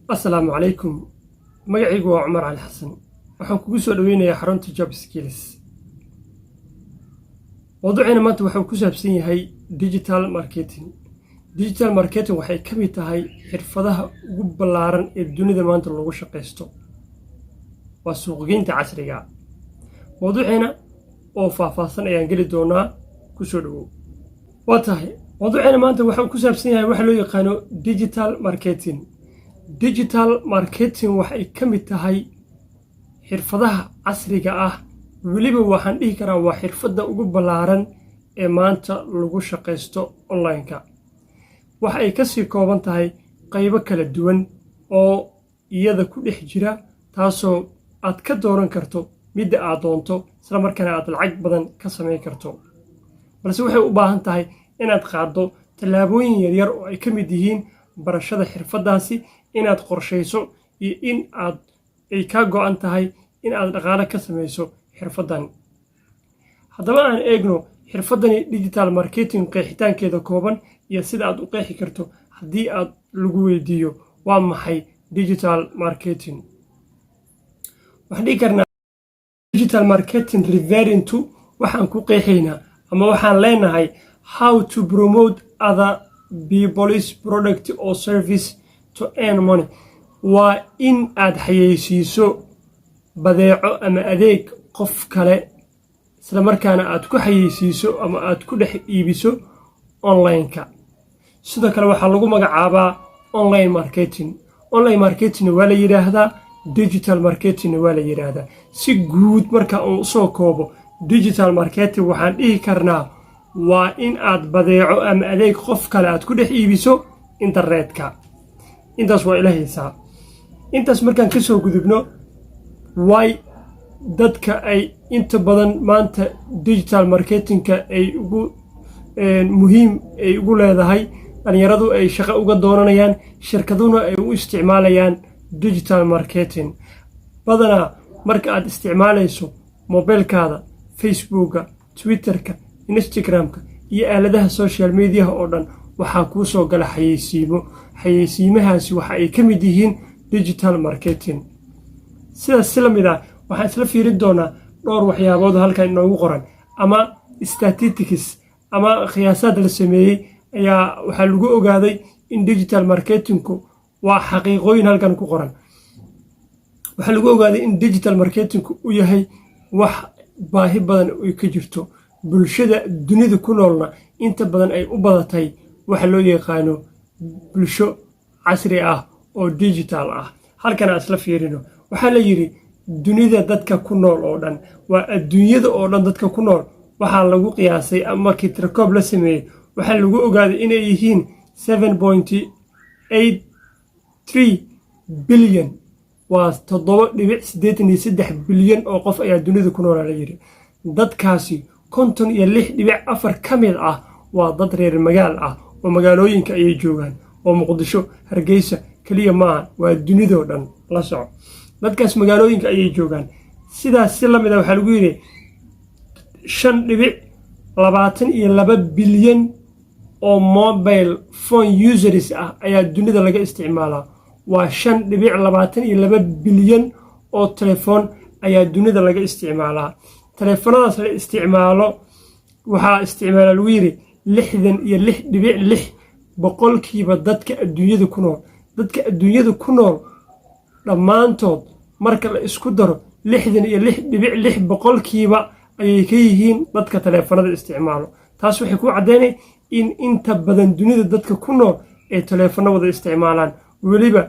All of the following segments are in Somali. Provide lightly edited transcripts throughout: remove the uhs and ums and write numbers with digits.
Asalaamu calaykum. Magacaygu waa Cumar Cali Xasan. Waxaan kugu soo dhoweynayaa xarunta Job Skills. Mawduuceena maanta waxuu ku saabsan yahay digital marketing. Digital marketing waxay ka mid tahay xirfadaha ugu ballaaran ee dunida maanta lagu shaqaysto. Waa suuqgeynta casriga. Mawduuceena oo faahfaahsan ayaan geli doonaa. Ku soo dhowow. Waa tahay, mawduuceena maanta waxuu ku saabsan yahay waxa loo yaqaano digital marketing. Digital marketing waxay ka mid tahay xirfadaha casriga ah. Weliba waxaan dhihi karaa waa xirfadda ugu ballaaran ee maanta lagu shaqaysto online-ka. Waxa ay kasii kooban tahay qaybo kala duwan oo iyada ku dhex jira, taasoo aad ka dooran karto midda aad doonto, isla markaana aad lacag badan ka samayn karto. Balse waxay u baahan tahay inaad qaaddo tallaabooyin yaryar oo ay ka mid yihiin barashada xirfaddaasi, inaad qorshayso iyo in aad ay kaa go'an tahay in aad dhaqaale ka samayso xirfaddan. Haddaba aan eegno xirfaddani digital marketing, qeexitaankeeda kooban iyo sida aad u qeexi karto haddii aad lagu weydiiyo waa maxay digital marketing. Waxaan dhihi karnaa digital marketing referring to, waxaan ku qeexaynaa ama waxaan leenahay, how to promote other people's product or service to earn money. Waa in aad xayeysiiso badeeco ama adeeg qof kale, isla markaana aad ku xayeysiiso ama aad ku dhex iibiso online-ka. Sidoo kale waxaa lagu magacaabaa online marketing. Online marketingna waa la yidhaahdaa, digital marketingna waa la yidhaahdaa. Si guud marka uu usoo koobo digital marketing, waxaan dhihi karnaa waa in aad badeeco ama adeeg qof kale aad ku dhex iibiso internetka. Intaas waa ila haysaa. Intaas markaan ka soo gudubno, waay dadka ay inta badan maanta digital marketingka ay ugu muhiim ay ugu leedahay, dhalinyaradu ay shaqo uga doonanayaan, shirkaduna ay u isticmaalayaan digital marketing? Badanaa marka aad isticmaalayso mobilkaada, Facebooka, Twitterka, Instagramka iyo aaladaha social mediaha oo dhan, waxaa kuu soo gala xayeysiimo. Xayeysiimahaasi waxa ay ka mid yihiin digital marketing. Sidaas si la mid ah, waxaan isla fiirin doonaa dhowr waxyaabood halkan inoogu qoran ama statistics ama khiyaasaad la sameeyey ayaa waxaa lagu ogaaday in digital marketingku waa xaqiiqooyin halkan ku qoran. Waxaa lagu ogaaday in digital marketingku uu yahay wax baahi badan ay ka jirto bulshada dunida ku noolna, inta badan ay u badatay waxa loo yaqaano bulsho casri ah oo digital ah. Halkan aan isla fiirino. Waxaa la yidhi dunida dadka ku nool oo dhan, waa adduunyada oo dhan dadka ku nool, waxaa lagu qiyaasay ama markii tirakoob la sameeyey waxaa lagu ogaaday inay yihiin 7.83 billion. Waa 7.83 bilyan oo qof ayaa dunida ku noolaa la yidhi. Dadkaasi 56.4 ka mid ah waa dad reer magaal ah oo magaalooyinka ayay joogaan, oo Muqdisho, Hargeysa keliya maaha, waa dunidoo dhan, la soco. Dadkaas magaalooyinka ayay joogaan. Sidaas si la mid ah, waxaa lagu yidhi 5.22 bilyan oo mobile phone users ah ayaa dunida laga isticmaalaa. Waa 5.22 bilyan oo telefoon ayaa dunida laga isticmaalaa. Telefoonadaas la isticmaalo waxaa isticmaala lagu yidhi 66.6% dadka adduunyada ku nool. Dadka adduunyada ku nool dhammaantood marka la isku daro, 66.6% ayay ka yihiin dadka taleefanada isticmaalo. Taas waxay ku caddaynay in inta badan dunida dadka ku nool ay taleefano wada isticmaalaan. Weliba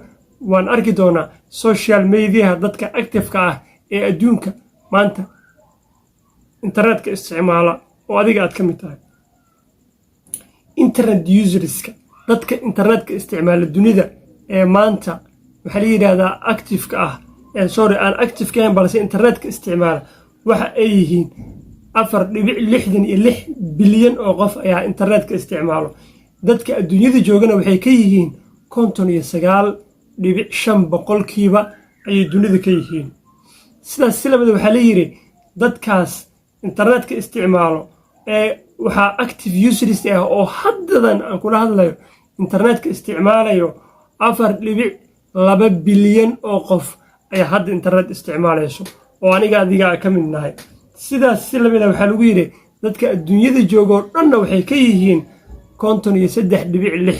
waan arki doonaa social mediaha dadka activeka ah ee adduunka maanta internetka isticmaala, oo adiga aad ka mid tahay. Internet userska, dadka internetka isticmaala dunida ee maanta, waxaa la yidhaahdaa activeka ah, sorry, aan active ka ahayn balse internetka isticmaala, waxa ay yihiin 4.66 bilyan oo qof ayaa internetka isticmaalo. Dadka adduunyada joogana waxay ka yihiin 59.5% ayay dunida ka yihiin. Sidaas si lamida, waxaa la yidhi dadkaas internetka isticmaalo ee waxaa active users ah oo haddadan aan kula hadlayo internetka isticmaalayo afar dhibic 2 bilyan oo qof ayaa hadda internet isticmaalayso, oo aniga adiga ka mid nahay. Sidaas si lamid ah waxaa lagu yidhi dadka adduunyada joogoo dhanna waxay ka yihiin 53.6.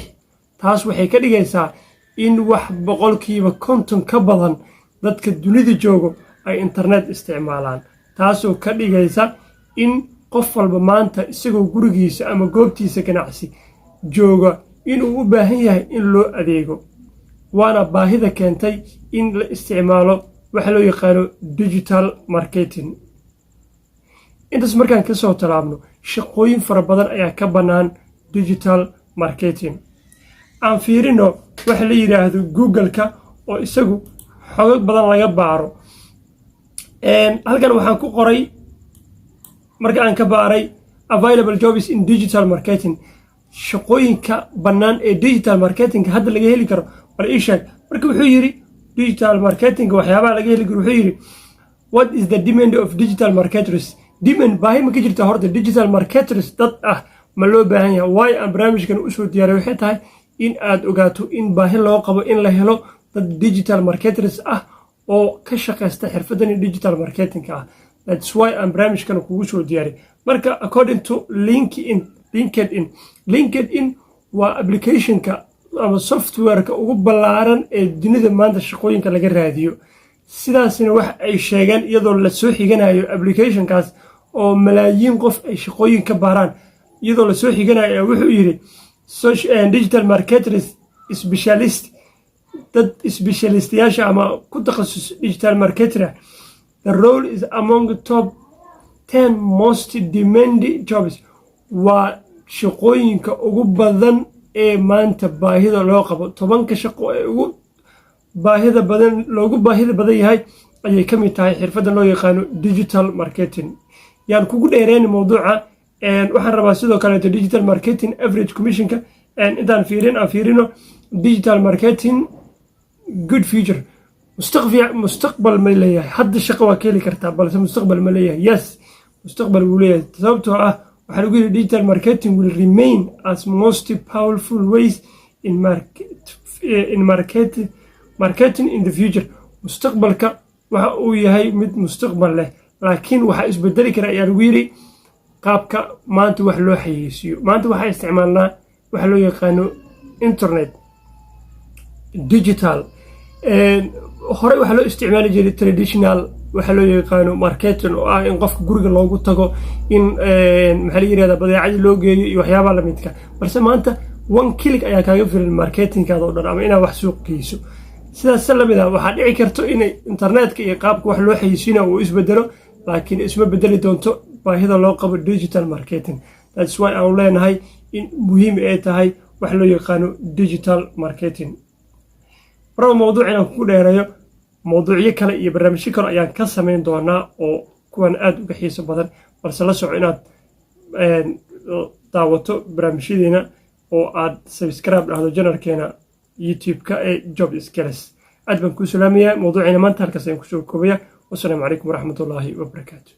Taas waxay ka dhigaysaa in wax 50% ka badan dadka dunida joogo ay internet isticmaalaan, taasoo ka dhigaysa in qof walba maanta isagoo gurigiisa ama goobtiisa ganacsi jooga inuu u baahan yahay in loo adeego. Waana baahida keentay in la isticmaalo waxa loo yaqaano digital marketing. Intaas markaan ka soo tallaabno, shaqooyin fara badan ayaa ka bannaan digital marketing. Aan fiirino waxa la yidhaahdo Google-ka, oo isagu xogag badan laga baaro. Halkan waxaan ku qoray, marka aan ka baaray "available jobs in digital marketing", shaqooyinka bannaan ee digital marketingka hadda laga heli karo bal ii sheeg. Marka wuxuu yidhi digital marketingka waxyaabaha laga heli karo, wuxuu yidhi, "What is the demand of digital marketers?" Demand, baahi ma ka jirta horta? Digital marketers dad ah ma loo baahan yahay? Waayo aan barnaamijkan usoo diyaaray waxay tahay in aad ogaato in baahi loo qabo in la helo dad digital marketers ah oo ka shaqaysta xirfadan digital marketingka ah. That's why aan barnaamijkan kugu soo diyaaray. Marka according to LinkedIn, LinkedIn waa applicationka ama softwareka ugu ballaaran ee dunida maanta shaqooyinka laga raadiyo. Sidaasna wax ay sheegeen, iyadoo lasoo xiganayo applicationkaas oo malaayiin qof ay shaqooyin ka baaraan, iyadoo lasoo xiganayo, wuxuu yidhi digital marketers specialist, dad specialistayaasha ama ku takhasus digital marketer, the role is among top 10 most demanded jobs. Waa shaqooyinka ugu badan ee maanta baahida loo qabo. 10-ka shaqo ee ugu baahida badan, loogu baahida badan yahay ayay ka mid tahay xirfaddan loo yaqaano digital marketing. Yaan kugu dheereyn mowduuca. Waxaan rabaa sidoo kaleeto digital marketing average commissionka intaan fiirin, aan fiirino digital marketing good future, mustaqbal ma leeyahay? Hadda shaqo waa ka heli kartaa, balse mustaqbal ma leeyahay? Yes, mustaqbal wuu leeyahay, sababtoo ah waxaa lagu yidhi digital marketing will remain as most powerful ways in marketing in the future. Mustaqbalka waxa uu yahay mid mustaqbal leh, laakiin waxaa isbedeli kara ayaa lagu yidhi qaabka maanta wax loo xayeysiiyo. Maanta waxaa isticmaalnaa waxa loo yaqaano internet, digital. Horey waxaa loo isticmaali jiray traditional waxaa loo yaqaano marketing, oo ah in qofka guriga loogu tago, in maxaa la yirahdaa badeecadii loo geeyo iyo waxyaabaha lamidka. Balse maanta one click ayaa kaaga filan marketingkaada oo dhan ama inaad wax suuq geyso. Sidaas si lamid ah waxaa dhici karto inay internetka iyo qaabka wax loo xayeysiina uu isbedelo, laakiin isma bedeli doonto baahida loo qabo digital marketing. That's why aanu leenahay in muhiim ay tahay wax loo yaqaano digital marketing. Maraba mawduuc inaan kugu dheereeyo. Mawduucyo kale iyo barnaamijyo kale ayaan ka samayn doonaa oo kuwan aad uga xiiso badan, balse la soco inaad daawato barnaamijyadeena oo aad subscribe dhahdo channelkeena YouTube-ka ee Job Skills. Aad baan kuu salaamayaa. Mawduuciina maanta halkaas ayaan kusoo koobaya. Wasalaamu calaykum waraxmatullaahi wabarakaatu.